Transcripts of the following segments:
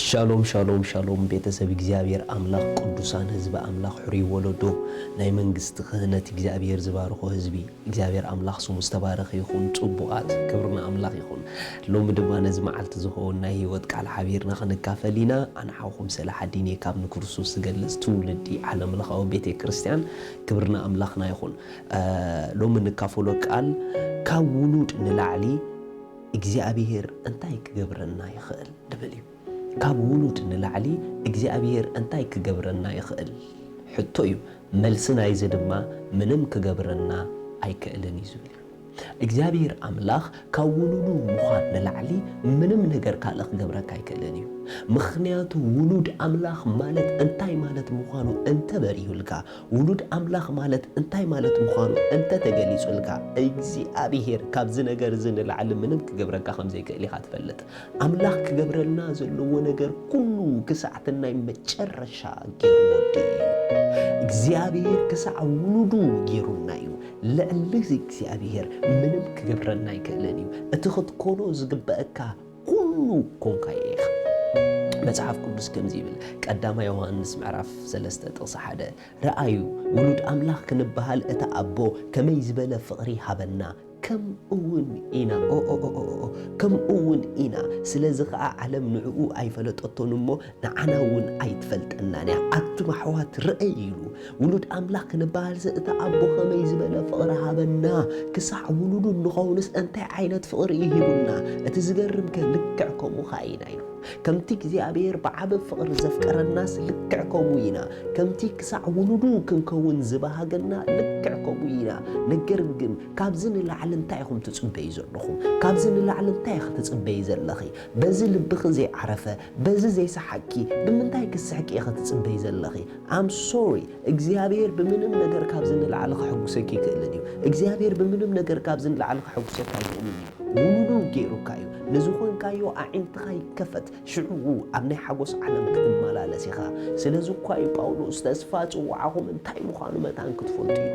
ሻሎም ሻሎም ሻሎም፣ ቤተሰብ እግዚኣብሔር ኣምላኽ፣ ቅዱሳን ህዝቢ ኣምላኽ፣ ሕሩይ ወለዶ፣ ናይ መንግስቲ ክህነት እግዚኣብሔር ዝባርኾ ህዝቢ። እግዚኣብሔር ኣምላኽ ስሙ ዝተባረኸ ይኹን። ጽቡቓት፣ ክብሪ ንኣምላኽ ይኹን። ሎሚ ድማ ነዚ መዓልቲ ዝኸውን ናይ ህይወት ቃል ሓቢርና ክንካፈል ኢና። ኣነ ሓውኹም ሰላሓዲን እየ ካብ ንክርስቶስ ዝገልጽ ትውልዲ ዓለምለኻዊ ቤተ ክርስቲያን። ክብሪ ንኣምላኽና ይኹን። እ፣ ሎሚ እንካፈሎ ቃል ካብ ውሉድ ንላዕሊ እግዚኣብሔር እንታይ ክገብረና ይኽእል? ድብል እዩ። ካብ ውሉድ ንላዕሊ እግዚኣብሔር እንታይ ክገብረና ይኽእል? ሕቶ እዩ። መልሲ ናይዚ ድማ ምንም ክገብረና ኣይክእልን እዩ ዝብል እዩ። እግዚኣብሔር ኣምላኽ ካብ ውሉዱ ምዃን ንላዕሊ ምንም ነገር ካልእ ክገብረካ ኣይክእልን እዩ። ምኽንያቱ ውሉድ ኣምላኽ ማለት እንታይ ማለት ምዃኑ እንተ በሪሁልካ፣ ውሉድ ኣምላኽ ማለት እንታይ ማለት ምዃኑ እንተ ተገሊጹልካ፣ እግዚኣብሔር ካብዚ ነገር እዚ ንላዕሊ ምንም ክገብረካ ከም ዘይክእል ኢኻ ትፈልጥ። ኣምላኽ ክገብረልና ዘለዎ ነገር ኩሉ ክሳዕ እቲ ናይ መጨረሻ ገይሩ ወዲኡ እዩ። እግዚኣብሔር ክሳዕ ውሉዱ ገይሩና እዩ። ልዕሊ እዚ እግዚኣብሔር ምንም ክገብረና ኣይክእልን እዩ። እቲ ክትኮኖ ዝግበአካ ኩሉ ኮንካዮ ኢኻ። መጽሓፍ ቅዱስ ከምዚ ይብል፣ ቀዳማይ ዮሃንስ ምዕራፍ ሰለስተ ጥቕሲ ሓደ፣ "ረኣዩ፣ ውሉድ ኣምላኽ ክንበሃል እቲ ኣቦ ከመይ ዝበለ ፍቕሪ ሃበና፣ ከምኡ እውን ኢና፣ ኦ፣ ኦ፣ ኦ፣ ኦ፣ ኦ፣ ከምኡ እውን ኢና። ስለዚ ኸኣ ዓለም ንዕኡ ኣይፈለጠቶን እሞ ንዓና እውን ኣይትፈልጠናን እያ። ኣቱም ኣሕዋት፣ ረኣዩ" ኢሉ። ውሉድ ኣምላኽ ክንበሃልሲ እቲ ኣቦ ከመይ ዝበለ ፍቕሪ ሃበና፣ ክሳዕ ውሉዱ እንኸውንስ እንታይ ዓይነት ፍቕሪ እዩ ሂቡና? እቲ ዝገርም ከ ልክዕ ከምኡ ኸኣ ኢና ኢሉ። ከምቲ እግዚኣብሔር ብዓቢ ፍቕሪ ዘፍቀረናስ ልክዕ ከምኡ ኢና። ከምቲ ክሳዕ ውሉዱ ክንከውን ዝበሃገና ልክዕ ከምኡ ኢና። ነገር ግን ካብዚ ንላዕሊ እንታይ ኢኹም ትጽበዩ ዘለኹም? ካብዚ ንላዕሊ እንታይ ኢኺ ትጽበዪ ዘለኺ? በዚ ልብኺ ዘይዓረፈ፣ በዚ ዘይሰሓቅኪ፣ ብምንታይ ክትስሕቂ ኢኺ ትጽበዪ ዘለኺ? I'm sorry፣ እግዚኣብሔር ብምንም ነገር ካብዚ ንላዕሊ ከሐጉሰኪ ይክእልን እዩ። እግዚኣብሔር ብምንም ነገር ካብዚ ንላዕሊ ከሐጉሰካ ይኽእልን እዩ። ውሉዱ ገይሩካ እዩ። ንዝኾንካዮ ኣዒንትኻ ይከፈት፣ ሽዑ ኣብ ናይ ሓጎስ ዓለም ክትመላለስ ኢኻ። ስለዚ እኳ እዩ ጳውሎስ ተስፋ ጽዋዓኹም እንታይ ምዃኑ መታን ክትፈልጡ ኢሉ።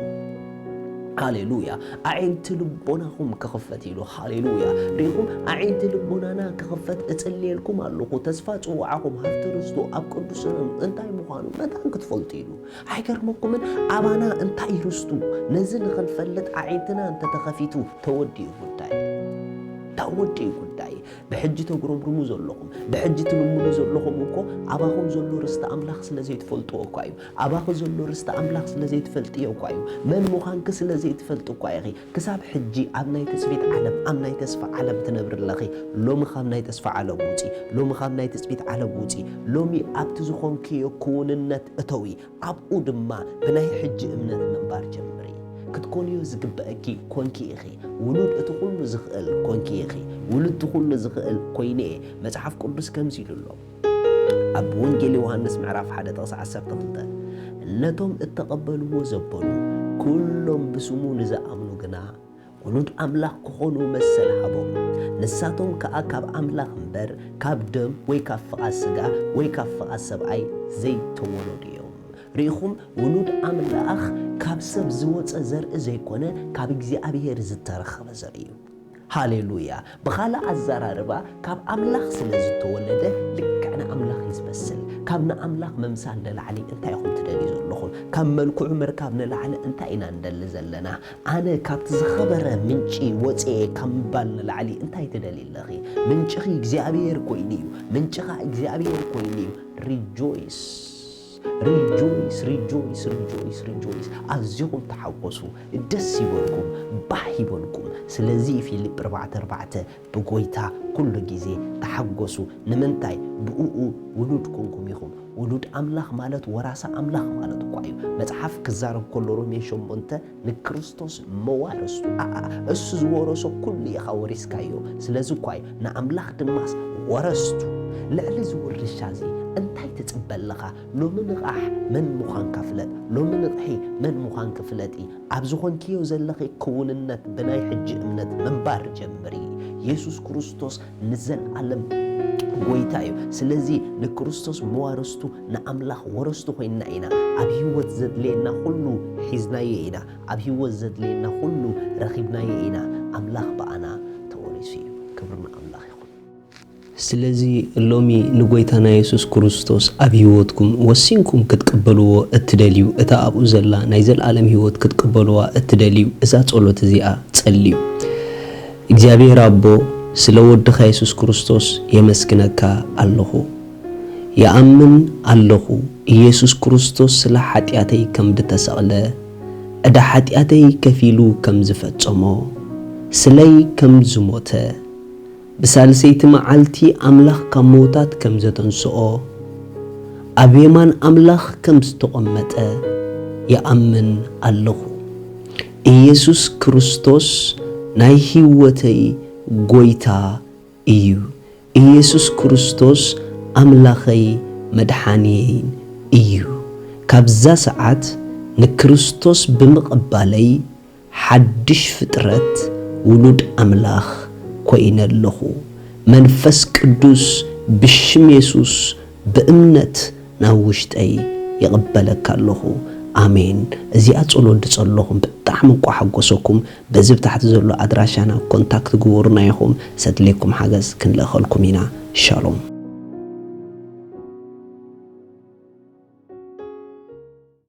ሃሌሉያ። ኣዒንቲ ልቦናኹም ክኽፈት ኢሉ። ሃሌሉያ። ርኢኹም፣ ኣዒንቲ ልቦናና ክኽፈት እጽልየልኩም ኣለኹ። ተስፋ ጽዋዓኹም፣ ሃብቲ ርስቱ ኣብ ቅዱሳን እንታይ ምዃኑ መታን ክትፈልጡ ኢሉ። ኣይገርመኩምን? ኣባና እንታይ ርስቱ? ነዚ ንኽንፈልጥ ኣዒንትና እንተተኸፊቱ ተወዲኡ ጉዳይ። ተወዲኡ ጉዳይ። ብሕጂ ተጉረምርሙ ዘለኹም፣ ብሕጂ ትልምኑ ዘለኹም እኮ ኣባኹም ዘሎ ርስቲ ኣምላኽ ስለ ዘይትፈልጥዎ እኳ እዩ። ኣባኺ ዘሎ ርስቲ ኣምላኽ ስለ ዘይትፈልጥዮ እኳ እዩ። መን ምዃንኪ ስለ ዘይትፈልጢ እኳ ኢኺ ክሳብ ሕጂ ኣብ ናይ ትጽቢት ዓለም፣ ኣብ ናይ ተስፋ ዓለም ትነብሪ ኣለኺ። ሎሚ ካብ ናይ ተስፋ ዓለም ውጺ። ሎሚ ካብ ናይ ትጽቢት ዓለም ውጺ። ሎሚ ኣብቲ ዝኾንክዮ ክውንነት እተዊ። ኣብኡ ድማ ብናይ ሕጂ እምነት ምንባር ጀምሪ። ክትኮንዮ ዝግበአኪ ኮንኪ ኢኺ። ውሉድ እቲ ኩሉ ዝኽእል ኮንኪ ኢኺ። ውሉድ እቲ ኩሉ ዝኽእል ኮይነ እየ። መጽሓፍ ቅዱስ ከምዚ ኢሉ ኣሎ። ኣብ ወንጌል ዮሃንስ ምዕራፍ ሓደ ጥቕሲ ዓሰርተ ክልተ፣ "ነቶም እተቐበልዎ ዘበሉ፣ ኩሎም ብስሙ ንዝኣምኑ ግና፣ ውሉድ ኣምላኽ ክኾኑ መሰል ሃቦም። ንሳቶም ከኣ ካብ ኣምላኽ እምበር፣ ካብ ደም ወይ ካብ ፍቓድ ስጋ ወይ ካብ ፍቓድ ሰብኣይ ዘይተወለዱ እዮም።" ርኢኹም፣ ውሉድ ኣምላኽ ካብ ሰብ ዝወጸ ዘርኢ ዘይኮነ፣ ካብ እግዚኣብሔር ዝተረኸበ ዘርኢ እዩ። ሃሌሉያ። ብኻልእ ኣዘራርባ፣ ካብ ኣምላኽ ስለ ዝተወለደ ልክዕ ንኣምላኽ እዩ ዝመስል። ካብ ንኣምላኽ ምምሳል ንላዕሊ እንታይ ኢኹም ትደልዩ ዘለኹም? ካብ መልክዑ ምርካብ ንላዕሊ እንታይ ኢና ንደሊ ዘለና? ኣነ ካብቲ ዝኸበረ ምንጪ ወፅኤ ካብ ምባል ንላዕሊ እንታይ ትደልዪ ኣለኺ? ምንጭኺ እግዚኣብሔር ኮይኑ እዩ። ምንጭኻ እግዚኣብሔር ኮይኑ እዩ። ሪጆይስ፣ ሪጆይስ፣ ሪጆይስ፣ ሪጆይስ፣ ሪጆይስ። ኣዚኹም ተሓጎሱ፣ ደስ ይበልኩም፣ ባህ ይበልኩም። ስለዚ ፊልጵ ኣርባዕተ ኣርባዕተ፣ "ብጎይታ ኩሉ ግዜ ተሓጎሱ። ንምንታይ? ብእኡ ውሉድ ኮንኩም ኢኹም።" ውሉድ ኣምላኽ ማለት ወራሲ ኣምላኽ ማለት እኳ እዩ። መጽሓፍ ክዛረብ ከሎ ሮሜ ሸሞንተ ንክርስቶስ መዋርስቱ፣ ኣኣ፣ እሱ ዝወረሶ ኩሉ ኢኻ ወሪስካዮ። ስለዚ እኳ እዩ ንኣምላኽ ድማስ ወረስቱ። ልዕሊ እዚ ውርሻ እዚ እንታይ ትጽበ ኣለኻ? ሎሚ ንቕሕ፣ መን ምዃንካ ፍለጥ። ሎሚ ንቕሒ፣ መን ምዃንኪ ፍለጢ። ኣብ ዝኾንክዮ ዘለኺ ክውንነት ብናይ ሕጂ እምነት ምንባር ጀምሪ። የሱስ ክርስቶስ ንዘለኣለም ጎይታ እዩ። ስለዚ ንክርስቶስ መዋርስቱ፣ ንኣምላኽ ወረስቱ ኮይንና ኢና። ኣብ ህይወት ዘድልየና ኩሉ ሒዝናዮ ኢና። ኣብ ህይወት ዘድልየና ኩሉ ረኺብናዮ ኢና። ኣምላኽ ብኣና ተወሪሱ እዩ። ክብሪ ንኣምላኽ ይኹን። ስለዚ ሎሚ ንጎይታና የሱስ ክርስቶስ ኣብ ህይወትኩም ወሲንኩም ክትቅበልዎ እትደልዩ፣ እታ ኣብኡ ዘላ ናይ ዘለኣለም ህይወት ክትቅበልዋ እትደልዩ፣ እዛ ጸሎት እዚኣ ጸልዩ። እግዚኣብሔር ኣቦ፣ ስለ ወድኻ የሱስ ክርስቶስ የመስግነካ ኣለኹ። ይኣምን ኣለኹ፣ ኢየሱስ ክርስቶስ ስለ ሓጢኣተይ ከም ዝተሰቕለ፣ ዕዳ ሓጢኣተይ ከፊሉ ከም ዝፈጸሞ፣ ስለይ ከም ዝሞተ፣ ብሳልሰይቲ መዓልቲ ኣምላኽ ካብ ምዉታት ከም ዘተንስኦ፣ ኣብ የማን ኣምላኽ ከም ዝተቐመጠ ይኣምን ኣለኹ። ኢየሱስ ክርስቶስ ናይ ህይወተይ ጎይታ እዩ። ኢየሱስ ክርስቶስ ኣምላኸይ መድሓንየይን እዩ። ካብዛ ሰዓት ንክርስቶስ ብምቕባለይ ሓድሽ ፍጥረት ውሉድ ኣምላኽ ኮይነ ኣለኹ። መንፈስ ቅዱስ ብሽም የሱስ ብእምነት ናብ ውሽጠይ ይቕበለካ ኣለኹ። ኣሜን። እዚኣ ጸሎት ዝጸለኹም ብጣዕሚ እንቋ ሓጎሰኩም። በዚ ብታሕቲ ዘሎ ኣድራሻና ኮንታክት ግበሩና ኢኹም። ዘድልየኩም ሓገዝ ክንልእኸልኩም ኢና። ሻሎም።